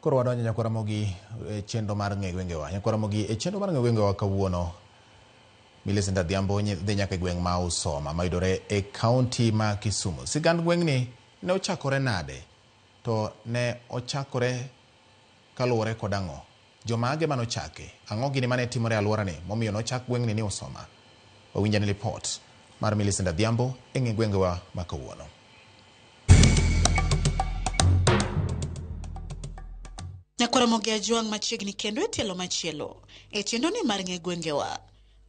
Koro wadonjo nyakwa Ramogi e chenro mar ng'e gwengewa. Nyakwa Ramogi e chenro mar ng'e gwengewa kawuono Millicent Adhiambo dhi nyaka e gweng' ma Usoma mayudore e kaunti ma Kisumu. Sigand gweng'ni ne ochakore nade? To ne ochakore kaluwore kod ang'o? Jomage manochake? Ang'o gini mane timore e alworani momiyo nochak gweng'ni ni Usoma? Wawinjane lipot mar Millicent Adhiambo e ng'e gwengewa ma kawuono. Nyakwar Ramogi Ajwang' machiegni kendo e tielo machielo e chenro ni mar ng'e gwengewa.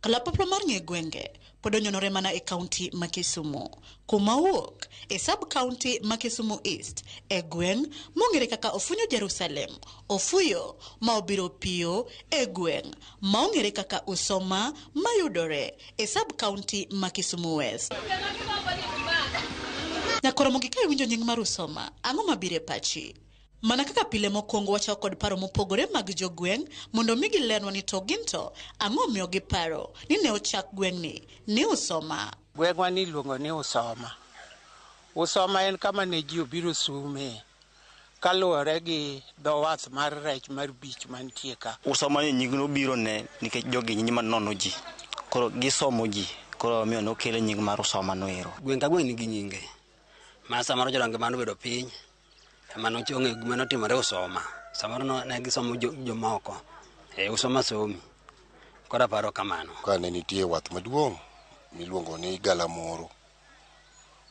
Kalapapla mar ng'e gwenge pod onyonore mana e kaunti ma Kisumu. Kuma owuok e sub county ma Kisumu East e gweng' mong'ere kaka Ofunyo Jerusalem, Ofuyo ma obiro piyo e gweng' ma ong'ere kaka Usoma mayudore e sub county ma Kisumu West. Nyakwar Ramogi ka iwinjo nying mar Usoma, ang'o mabiro e pachi? Mana kaka pile mokwongo wachako kod paro mopogore mag jogweng' mondo mi gilernwa ni to gin to ang'o miyo giparo ni ne ochak gweng'ni ni Usoma. Gweng'wa ni iluongo ni Usoma. Usoma en kama ne ji obiro sume kaluwore gi dho wath mar rech mar beach mantie ka. Usoma ni nying nobiro ne nikech jogi nyinyi manono ji. Koro gisomo ji. Koro omiyo nokele nying mar Usoma no ero. Gweng' ka gweng' nigi nyinge. Ma samoro jodongo mane obedo piny ema nochong'e gima notimore Usoma. Samoro ne gisomo jomoko. E Usoma somi. Koro aparo kamano. Ka ne nitie wath maduong' miluongo ni Galamoro.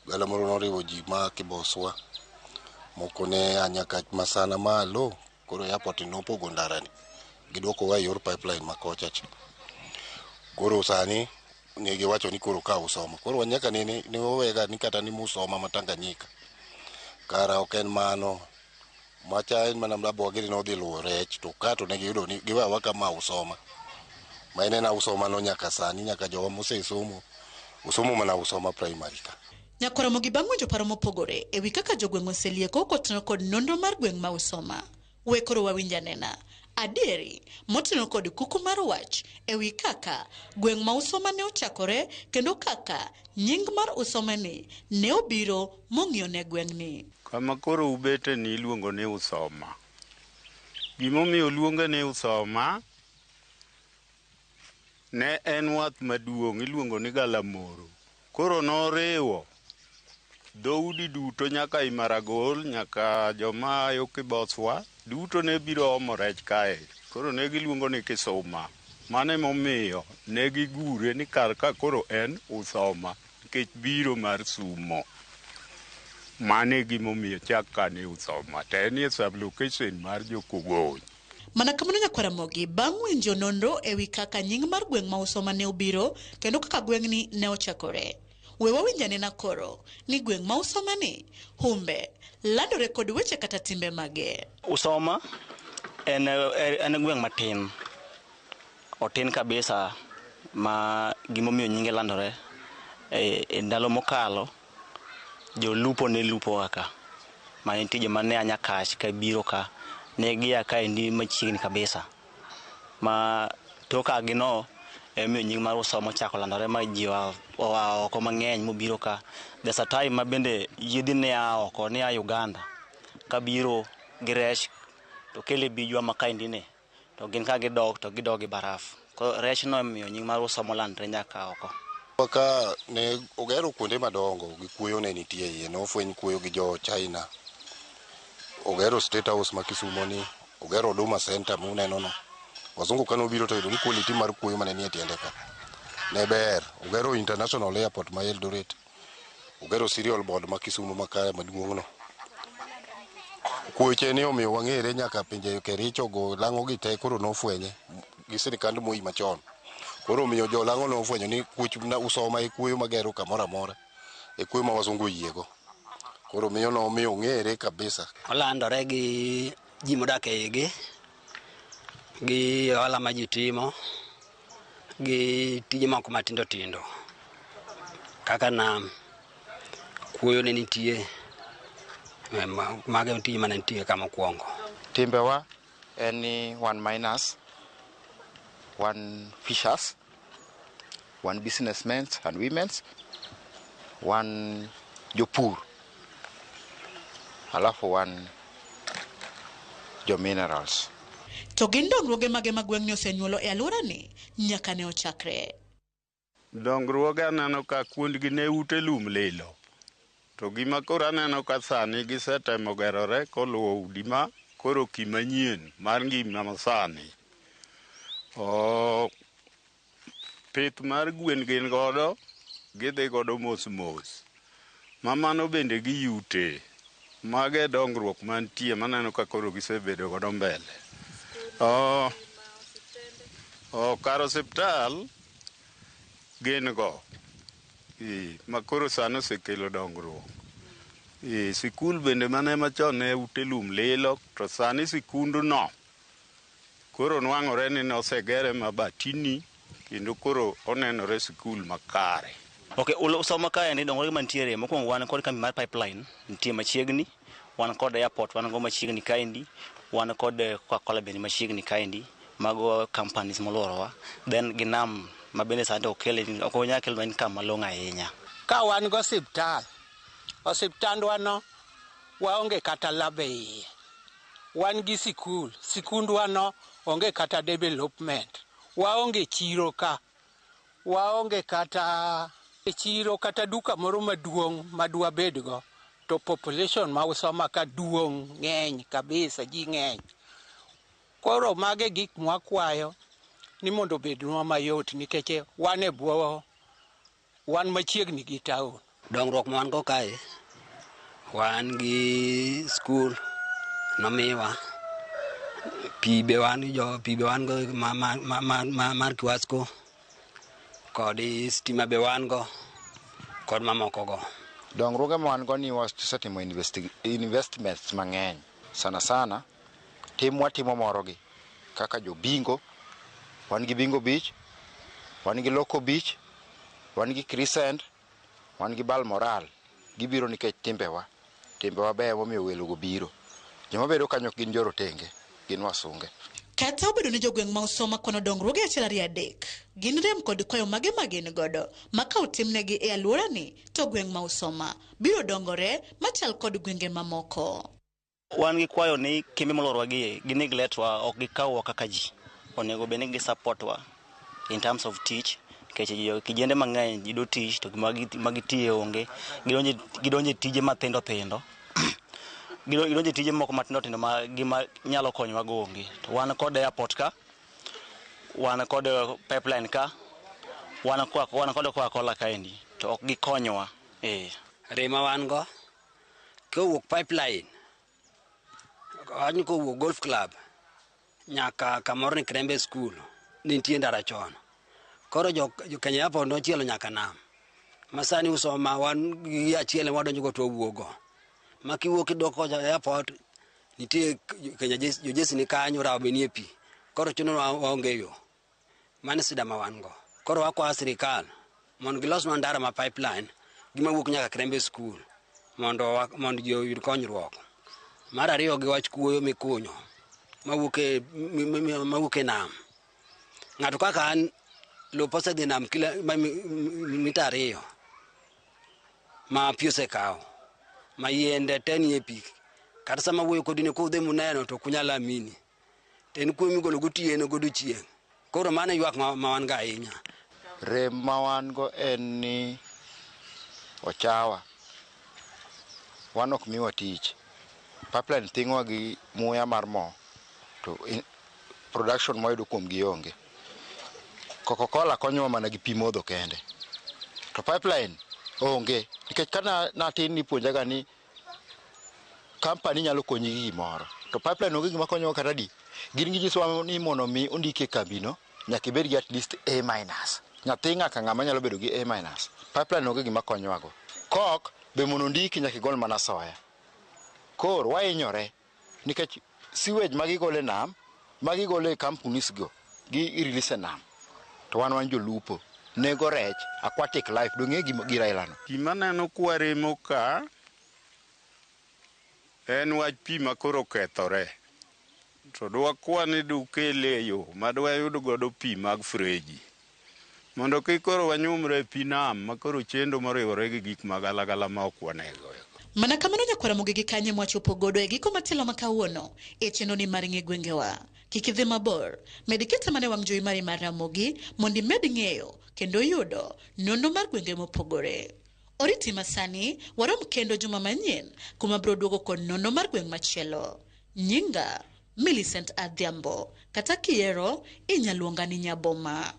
Galamoro noriwo ji ma Kiboswa, moko ne a nyaka Masana malo, koro airport nopogo ndarani, giduokowa e yor pipeline ma kocha cha. Koro sani ne giwacho ni koro ka Usoma. Koro nyaka nene ne wawega ni kata ni Musoma ma Tanganyika. Kara ok en mano. Macha en mana Mlabwagiri nodhi luwo rech to ka to ne giyudo ni giwewa kama Usoma. Ma en ena Usoma no nyaka sani nyaka jowa mosesomo osomo mana Usoma primary ka. Nyakwar Ramogi bang' winjo paro mopogore e wi kaka jogweng' oselieko kotenore kod nonro mar gweng' ma Usoma. We koro wawinj anena adieri motenore kod kuku mar wach e wi kaka gweng' ma Usoma ne ochakore kendo kaka nying mar Usoma ni ne obiro mong'iyo ne gweng'ni. Kama koro ubete ni iluongo ni Usoma. Gimomiyo oluonge ni Usoma, ne en wath maduong' iluongo ni Galamoro. Koro noriwo dhoudi duto nyaka Imaragol, nyaka joma yo Kiboswa, duto ne biro omo rech kae. Koro ne giluongo ni Kisuma. Mano emomiyo ne gigure ni kar ka koro en Usoma, nikech biro mar sumo. Mano e gimomiyo chak ka ni Usoma. To en e sub-location mar Jokogony. Mana kamano Nyakwar Ramogi bang' winjo nonro e wi kaka nying mar gweng' ma Usoma ne obiro kendo kaka gweng'ni ne ochakore. We wawinj anena koro ni gweng' ma Usoma ni humbe landore kod weche kata timbe mage. Usoma en gweng' matin. Otin kabisa ma gimomiyo nyinge landore e ndalo mokalo jolupo ne lupo ka. Ma nitie joma ne a Nyakach ka biro ka ne gia kaendi machiegni kabisa. Ma tok a gi no emomiyo nying mar Usoma ochako landore ma ji oa oko mang'eny mobiro ka. There's a time ma bende yiedhi ne a oko ne a Uganda kabiro gi rech to kele bijwa ma kaendi ni to gin ka gidok to gidok gi baraf. Koro rech no emomiyo nying mar Usoma olandre nyaka oko. Ka ne ogero kuonde madongo gi kuoyo ne nitie iye, nofweny kuoyo gi jo China. Ogero State House ma Kisumo ni, ogero Huduma Center muneno no. Wazungu kane obiro to yudo ni quality mar kuoyo mane nie tiende ka ne ber. Ogero International Airport ma Eldoret. Ogero Cereal Board ma Kisumu ma kae maduong' no. Kuoche ni omiyo wang'ere nyaka pinje Kericho go lang'o gi te koro nofwenye gi sirikand Moi machon. Koro omiyo jolang'o nofwenyo ni kuoch Usoma e kuoyo magero kamoro amora. E kuoyo ma wazungu oyiego. Koro miyo nomiyo ong'ere kabisa. Olandore gi ji modak e igi, gi ohala ma ji timo, gi tije moko matindo tindo kaka nam, kuoyo ne nitie, mago e tije mane nitie ka mokwongo. Timbewa en ni wan miners, wan fishers, wan businessmen and women, wan jopur, alafu wan jo minerals. To gin dongruoge mage ma gweng'ni osenyuolo e alworani nyaka ne ochakre? Dongruoge aneno ka kuondgi ne ute lum lilo. To gima koro aneno ka sani gisetemo gerore koluwo udi ma koro kimanyien mar ngima masani. Pith mar gwen gin godo, gidhi godo mos mos. Ma mano bende giyute. Mago e dongruok mantie maneno ka koro gisebedo godo mbele. Kar osiptal gin go. Ma koro sani osekelo dongruok. Sikul bende mane machon ne ute lum lilo, to sani sikundno koro nwang'ore ni nosegere mabatini kendo koro onenore sikul makare. Ok, Usoma kaendi dongruoge mantiere mokwongo wan kod kambi mar pipeline nitie machiegni, wan kod airport wan go machiegni kaendi, wan kod Coca-Cola bende machiegni kaendi, mago companies moluorowa. Then gi nam ma bende sani to ok onyal kelo income malong'o ahinya. Ka wan go osiptal, osiptandwa no waonge kata lab e iye. Wan gi sikul, sikundwa no onge kata development. Waonge chiro ka, waonge kata chiro kata duka moro maduong' madwabedgo to population ma Usoma ka duong' ng'eny kabisa, ji ng'eny. Koro mago e gik mwakwayo ni mondo obednwa mayot nikech wan e bwo wan machiegni gi town. Dongruok ma wan go kae, wan gi skul nomiwa, pi be wan jo pi be wan go mar Kiwasco, kod stima be wan go, kod mamoko go. Dongruoge ma wan go ni wasetimo investments mang'eny. Sana sana, tim watimo morogi kaka jo bingo, wan gi Bingo Beach, wan gi Loco Beach, wan gi Crescent, wan gi Balmoral. Gibiro nikech timbewa. Timbewa beyo momiyo welo go biro. Joma bedo kanyo gin jorotenge, gin wasunge. Kata obedo ni jogweng' ma Usoma kwano dongruoge achiel ariyo adek, gin rem kod kwayo mage ma gin godo ma ka otimnegi e alworani to gweng' ma Usoma biro dongore machal kod gwenge mamoko. Wan gi kwayo ni kembe molworowa gi gi neglect wa, ok gikawwa kaka ji. Onego bed ni gi support wa in terms of tich, nikech kijende mang'eny yudo tich to gima gitiye onge. Gidonje tije mathindo thindo. Gidonje tije moko matindo tindo ma gima nyalo konyowa go onge. To wan kod airport ka, wan kod pipeline ka, wan kod Coca-Cola kaendi, to ok gikonywa. Rema wan go, kowuok pipeline, wach kowuok golf club, nyaka kamoro ni Krembe School, nitie ndara chon. Koro jo Kenya Airport nochielo nyaka nam. Ma sani Usoma wan gi achiel ema wadonjo go to wawuok go. Ma kiwuok idok kocha airport, nitie Kenya jojesi ni kanyo, rawo be nie pi. Koro chuno waonge yo. Mano sida ma wan go. Koro wakwayo sirikal mondo gilosnwa ndara ma pipeline gima wuok nyaka Krembe School mondo ji oyud konyruok. Mar ariyo gi wach kuoyo mikunyo mawuok e nam. Ng'ato kaka an lopa osedhi nam kila mita 2 ma pi osekawo ma yiende te nie pi. Kata sama wuoyo kodi ni kudhi muneno to ok unyal amini. To en kuoyo migolo gotieno godiochieng'. Koro mano e ywak ma wan go ahinya. Rem ma wan go en ni ochawa. Wan ok miwa tich. Pipeline thing'owa gi muya mar mo to production mwayudo kuom gi onge. Coca-Cola konyowa mana gi pi modho kende. To pipeline onge. Nikech ka natin nipuonjaga ni company nyalo konyi gi gimoro. To pipeline onge gima konyowa kata di. Gin ginyisowa ni mondo mi ondiki e kambino, nyaka ibed gi at least A minus. Nyathi ng'aka ng'ama nyalo bedo gi A minus. Pipeline onge gima konyowa go. Kok be mondo ondiki nyaka igol mana soya. Koro wahinyore nikech sewage ma gigolo e nam, ma gigolo e companies go, gi release e nam. To wan jolupo. Nego rech, aquatic life, dong' ng'e gir aila no. Gima aneno kwaremo ka en wach pi ma koro okethore. To dwakwa ni dukele e yo ma dwayud godo pi mag freji. Mondo kik koro wanyumre e pi nam ma koro chendo moriwore gi gik magalagala ma ok wanego. Mana kamano nyakwara Ramogi gi kanye mwachopo godo e giko matielo ma kawuono e chenro ni mar ng'e gwengewa. Kik idhi mabor, med kete mana e wang' jowi mari mar Ramogi mondo imed ng'eyo kendo yudo nonro mar gwenge mopogore. Oriti masani, warom kendo juma manyien kuma biro duogo kod nonro mar gweng' machielo. Nyinga Millicent Adhiambo, kata kiero inya luonga ni Nyaboma.